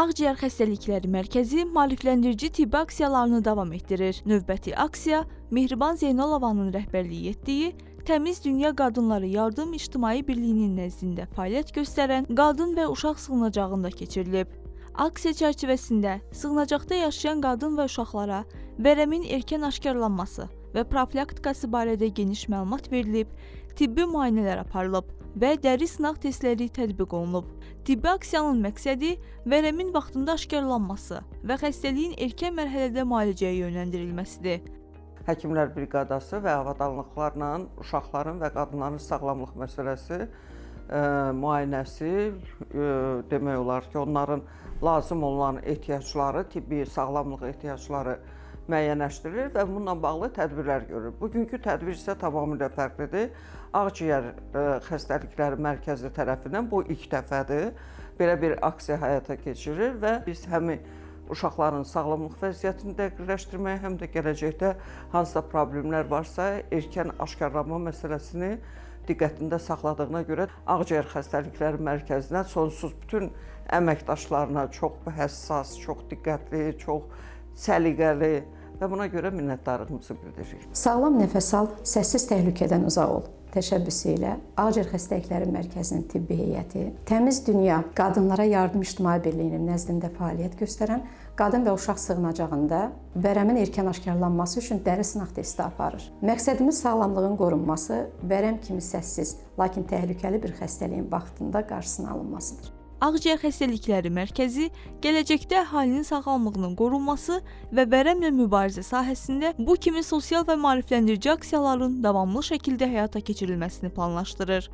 Ağciyər Xəstəlikləri Mərkəzi maarifləndirici tibbi aksiyalarını davam etdirir. Növbəti aksiya Mehriban Zeynalovanın rəhbərlik etdiyi Təmiz Dünya Qadınları Yardım İctimai Birliyinin nəzdində fəaliyyət göstərən qadın və uşaq sığınacağında keçirilib. Aksiya çərçivəsində sığınacaqda yaşayan qadın və uşaqlara vərəmin erkən aşkarlanması və profilaktikası barədə geniş məlumat verilib, tibbi müayinələr aparılıb və dəri sınaq testləri tətbiq olunub. Tibbi aksiyanın məqsədi vərəmin vaxtında aşkarlanması və xəstəliyin erkən mərhələdə müalicəyə yönləndirilməsidir. Həkimlər briqadası və avadanlıqlarla uşaqların və qadınların sağlamlıq məsələsi, müayinəsi, demək olar ki, onların lazım olan ehtiyacları, tibbi sağlamlıq ehtiyacları müəyyənləşdirilir və bununla bağlı tədbirlər görülür. Bugünkü tədbir isə tamamilə fərqlidir. Ağciyər Xəstəlikləri Mərkəzi tərəfindən bu ilk dəfədir belə bir aksiya həyata keçirilir və biz həm uşaqların sağlamlıq vəziyyətini dəqiqləşdirməyə, həm də gələcəkdə hansısa problemlər varsa, erkən aşkarlanma məsələsini diqqətində saxladığına görə Ağciyər Xəstəlikləri Mərkəzinə sonsuz bütün əməkdaşlarına çox həssas, çox diqqətli, çox səliqəli və buna görə minnətdarlığımızı bildiririk. Sağlam nəfəs al, səssiz təhlükədən uzaq ol təşəbbüsü ilə Ağciyər Xəstəlikləri Mərkəzinin tibbi heyəti Təmiz Dünya Qadınlara Yardım İctimai Birliyinin nəzdində fəaliyyət göstərən qadın və uşaq sığınacağında vərəmin erkən aşkarlanması üçün dəri sınaq testi aparır. Məqsədimiz sağlamlığın qorunması, vərəm kimi səssiz, lakin təhlükəli bir xəstəliyin vaxtında qarşısının alınmasıdır. Ağciyər Xəstəlikləri Mərkəzi gələcəkdə əhalinin sağlamlığının qorunması və vərəmlə mübarizə sahəsində bu kimi sosial və maarifləndirici aksiyaların davamlı şəkildə həyata keçirilməsini planlaşdırır.